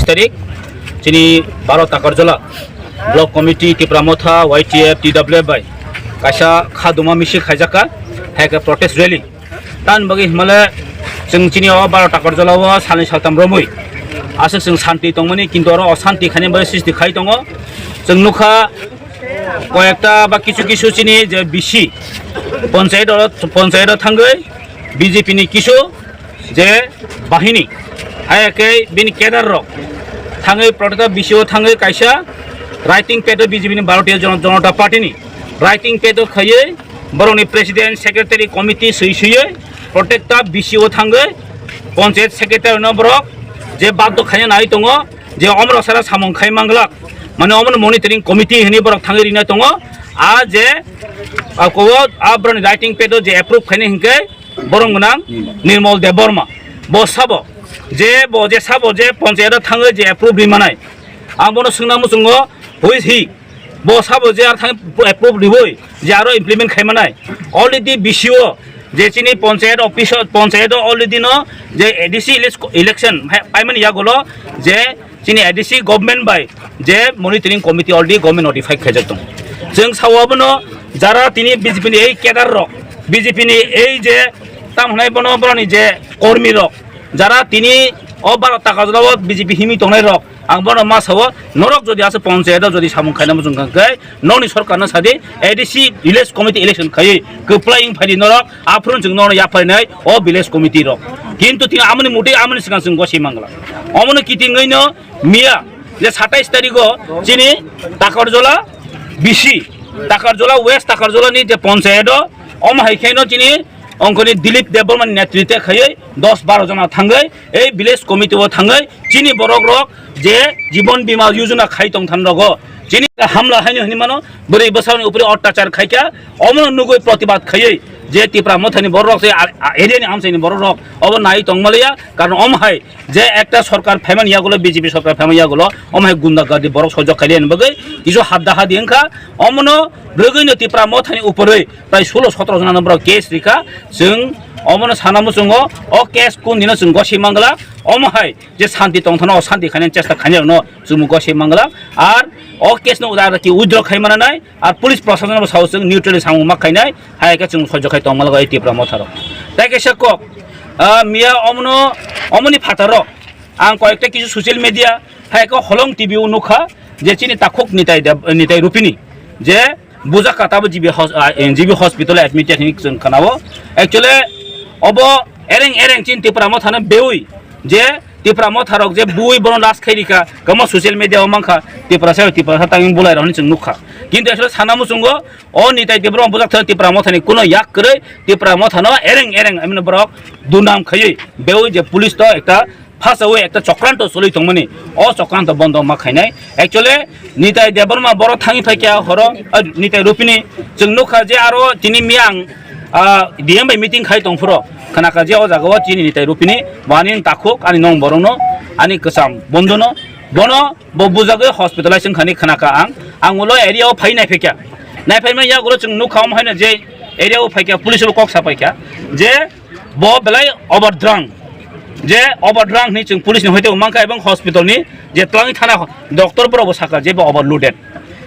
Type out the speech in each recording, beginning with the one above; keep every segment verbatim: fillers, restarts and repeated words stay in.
Tarik chini baro Takarjala Block Committee, Tipra Motha, Y T F, T W F bai kaisa khaduma misil khaijak kha, hai khe protest rally. Tamni bagwi himale chwng chini o baro Takarjala o salni saltam romwi aswk chwng santi tongmani, kintu oro osanti khaina bagwi sisti khai tongo. Chwng nukha koyekta ba kisu kisu chini je B C ponchayat o, ponchayat o thangwi B J P ni kisu je bahini, hai khe bini cadre rok thangwi protector B C o thangwi kaisa writing pad o B J P ni Bharatiya Jan-, Janata Party ni writing pad o khaiwi borokni president, secretary, committee swi swiwi protector B C o thangwi panchayat secretary no borok je baddo khaina nai tongo je omrok sara samung khai manglak, mane omono monitoring committee hinwi borok thangwi rina tongo. A je a kobo a borokni writing pad o je approve khaina hinkhe borok gwnang Nirmal Debbarma. Bo sabo je, bo je sabo je ponchayat o thangwi je approve ri manai. Ang bono swngna muchungo, who is he? Bo sabo je ar thang approve riwi je aro implement khai manai. Already B C o je chini ponchayat office o, ponchayat o already no je A D C elec-, election hai paimani yagulo je chini A D C government bai je monitoring committee already government notified khaijak tongo. Chwng sao abono jara tini B J P ni ei cadre rok, B J P ni ei je tam hwnai bono boroni je kormi rok, jara tini o baro Takarjala o B J P himwi tongnai rok, ang bono ma sao, norok jodi aswk ponchayat o jodi samung khaina muchung kha khe nokni sorkar no sadi, A D C village committee election khaiwi kwplai wng phaidi norok, aphuru chwng nono yapharinai o village committee rok. Kintu tini amoni mutwi amoni swkang chwng gosai mangla. Omono kitingwi no miya je satais tarigo chini Takarjala B C, Takarjala West, Takarjala ni je ponchayat o, omo hai khe no chini ongkoni Dilip Debbarma ni netritwe khaiwi dos baro jona thangwi ei village committee o thangwi chini borok rok je Jibon Bima Yojana khai tong than rogo chini hamla haino hinwi mano, bwrwi bwsarokni upre ottachar khaikha, omono nugwi protibad khaiwi je Tipra Mothani borok rok se a-, a-, area ni amchaini borok rok obo nai tong maliya, karon omo hai je ekta sorkar phaimani yagulo, B J P sorkar phaimani yagulo, omo hai gunda gardi borok sojok khaili ani bagwi kisu hadda hadi wngkha, omono bwrwgwino Tipra Mothani upre prai sulo sotro jona no borok case rikha, chwng omono sana muchungo, o case kun dino chwng gosai mangla, omo hai je santi tongthano o santi khainani chesta khainai rokno chwng gosai mangla, ar o case no uda ki withdraw khai mananai, ar police proshasonbo sao chwng neutrally samung ma khainai, hai khe chwng sojok khai tongma lago ei Tipra Motharo. Tai kaisa kok, ah, miya omono, omoni phataro ang koyekta kisu social media, hai khe Holong T V o nukha je chini takhuk Nitai Deb-, Nitai Rupini je bujak kha tabo G B hos-, ah, G B hospital admitted hinwi chwng khnao. Actually obo ereng ereng chini Tipra Mothano beui je Tipra Motharok je bui bono last khai rikha, kamo social media o mankha, Tiprasa, Tiprasa tangwi bulai rok hinwi chwng nukha. Kintu asole sana muchungo o Nitai Debbarma bujak thani Tipra Mothani kuno yak kwrwi, Tipra Mothano ereng ereng amino borok dunam khaiwi beui je police to ekta phasawi ekta chokranto choli tongmani, o chokranto bondo ma khainai. Actually Nitai Debbarma boro thangwi phaikha horo, ah, Nitai Rupini chwng nukha je aro tini miyang ah, D M bai meeting khai tong phuro, khnakha je o jaga o chini Nitai Rupini, bo ani takhuk, ani nong borokno, ani kwcham bondono, bono bo bujagwi hospitalize wngkhani khnakha ang, ang ulo area o phai naiphaikha, naiphaimani yagulo chwng nukha omo haino je area o phaikha, police bo kok sapaikha je bo belai overdrang, je overdrang hinwi chwng police ni hoite mankha, ebong hospital ni je twlangwi thana doctor borok bo sakha je bo overloaded.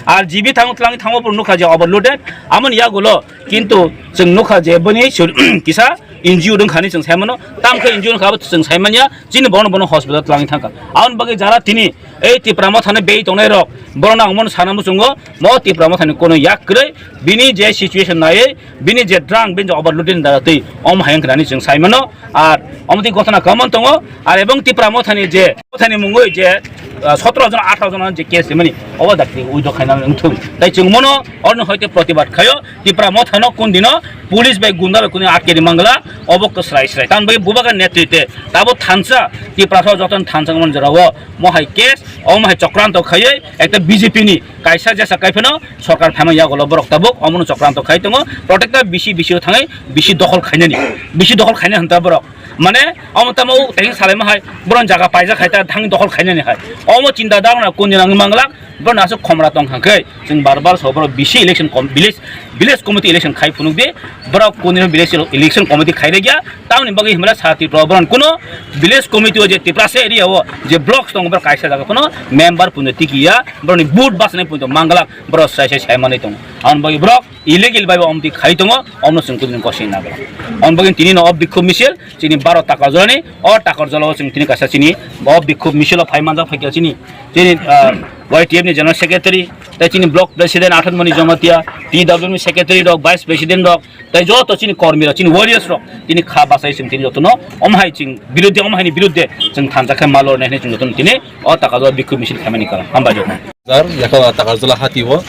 Ar G B thango twlangwi thango bo nukha je overloaded, amoni yagulo kintu chwng nukha je bini sur-, kisa injured wngkhani chwng saimano, tamkhe injured wngkha abo chwng saimanya, chini bono bono hospital twlangwi thangkha. Aboni bagwi jara tini ei Tipra Mothano bei tongnai rok, borokno ang bono sana muchungo, mo Tipra Mothani kono yak kwrwi, bini je situation naiwi, bini je drang, bini je overloading dara twi, omo hai wngkha hinwi chwng saimano. Ar omo twi gotona kwbangma tongo, ar ebong Tipra Mothani je, Mothani mungwi je, ah, sotro jon, atharo jon je case rimani, obo dakti withdraw khaina wngthung. Tai chwng mono oroni hoite protibad khaio, Tipra Mothano kun dino police bai gunda bai kunu atke ri mangla, obo kwsrai srai. Tamni bagwi bubagra netritwe tabo thansa, Tiprasa jotono thansa wngmani jorao, mo hai case, omo hai chokranto khaiwi, ekta B J P ni kaisa jesa kaiphano sorkar phaima yagulo borok tabuk omono chokranto khai tongo, protector B C, B C o thangwi B C dokhol khainani, B C dokhol khaina hinta borok. Mane, omo tamo o teng salaima hai, boron jaga paijak hai, ta thang dokhol khainani hai. Omo chinta dagna kuni nang manglak, borok aswk khomra tong kha khe, chwng bar bar so borok bisi election com-, village, village committee election khai phunuk di, borok kuni no village ele-, election committee khai rwgya, tamoni bagwi himla sa Tripura borok kuno village committee o je Tiprasa area o je blocks tongo borok kaisa jaga phano member puno tiki ya, borok ni vote basnai puno manglak, borok sai sai sai manwi tongo. Aboni bagwi borok illegal bai bo omtwi khai tongo, omno chwng kudini kosing nagla. Omni bagwi tini no o bikhub misil, chini baro Takarjala ni, o Takarjala o chwng tini kaisa chini, o bikhub misil o phai manjak phaikha chini, chini, ah, Y T F ni General Secretary, tei chini Block President Athan Mani Jamatia, T W ni Secretary rok, Vice President rok, tei joto chini kormi rok, chini warriors rok, tini kha bachai chwng tini jotono, omhai chwng biruddhe, omhai ni biruddhe chwng thansa khe malor nai hinwi chwng jotono tini o Takarjala bikhub misil khaimani karon. Hambai jotono. Jar, yakha Takarjala hati o.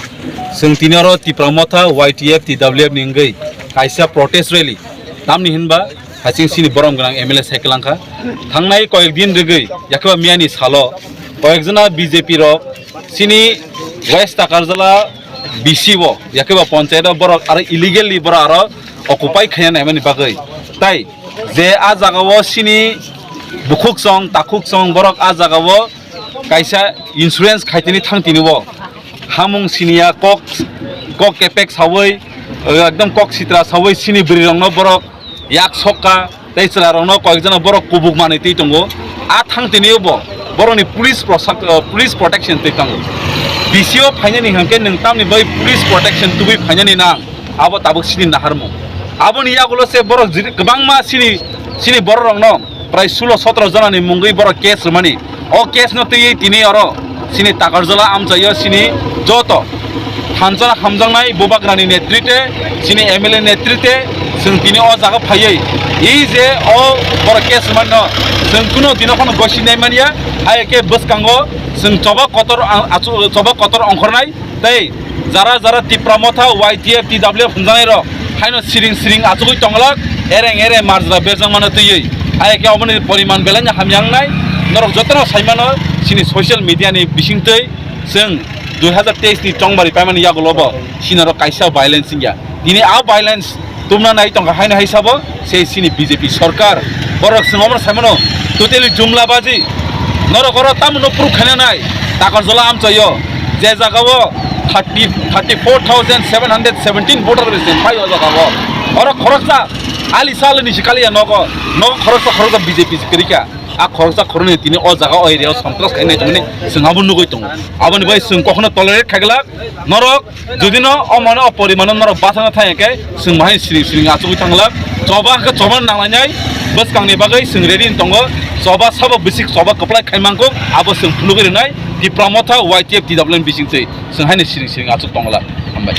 Chwng tini oro Tipra Motha, Y T F, T W F ni wngwi kaisa protest rally. Tamni hinba, haching sini borom gwnang M L A cycle wngkha. Thangnai koyek din rwgwi, yakha miyani salo, koyek jona B J P rok, sini West Takarjala B C o, yakha panchayat o borok aro illegally borok aro occupy khaina naimani bagwi. Tai, je a jaga o sini bukhuk chong, takhuk chong, borok a jaga o kaisa insurance khaitini thang tini bo. Hamung siniya kok, kok kepek sawi, ekdom kok sitra sawi sini bwrwi rokno borok yak sokka, tei chwla rokno koyek jona borok kubuk manwi twi tongo. A thang tini bo borokni police prosak-, eh, police protection twi tongo. B C o phainani hwnkhe nwng tamni bai police protection tubui phainani nang. Abo tabuk sini naharmung. Aboni yagulo se borok jiri-, kwbangma sini, sini borok rokno prai sulo sotro jona ni mungwi borok case rwmani. O case no twiwi tini oro sini Takarjala amchaio sini joto thansa hamjaknai bubagrani netrite, sini M L A netrite, chwng tini o jaga phaiwi i je o borok case rwmani no chwng kuno dino phano gosi nai manya, hai khe bwskango chwng choba kotor ang-, achu-, choba kotor ongkhornai. Tei jara jara Tipra Motha, Y T F, T W F hwnjaknai rok haino siring siring achugwi tonglak, ereng ereng marjra berjak mano twiwi. Hai khe oboni poriman belai no hamya wngnai. Norok jotono sai mano, chini social media ni bisingtwi chwng dui hazar teis ni chongbari paimani yagulo bo chini norok kaisa violence wngya. Tini a violence tumna nai tongkha haino hai sabo se sini B J P sorkar. Borok chwng omono sai mano totally jumla baji. Norok oro tamo no proof khaina nai. Takarjala amchaio je jaga o thirty, thirty four thousand seven hundred seventeen voter bai se phai o jaga o. Oro khoroksa ali sal ni sikali ya nogo, nogo khoroksa khoroksa B J P se kwrwi kha. A khoroksa khoroknwi tini o jaga o area o sontras khainai tongmani chwng abo nugwi tongo. Aboni bai chwng kokhono tolerate khaigwlak. Norok jodi no o mane o porimano norok bachana thang khe chwng bahai siring siring achugwi thanglak. Choba khe choba nanglainai bwskangni bagwi chwng ready wng tongo. Choba sabo bisik choba kwplai khai mangkuk abo chwng phunugwi rwnai Tipra Motha Y T F T W N bisingtwi chwng haino siring siring achuk tonglak. Hambai.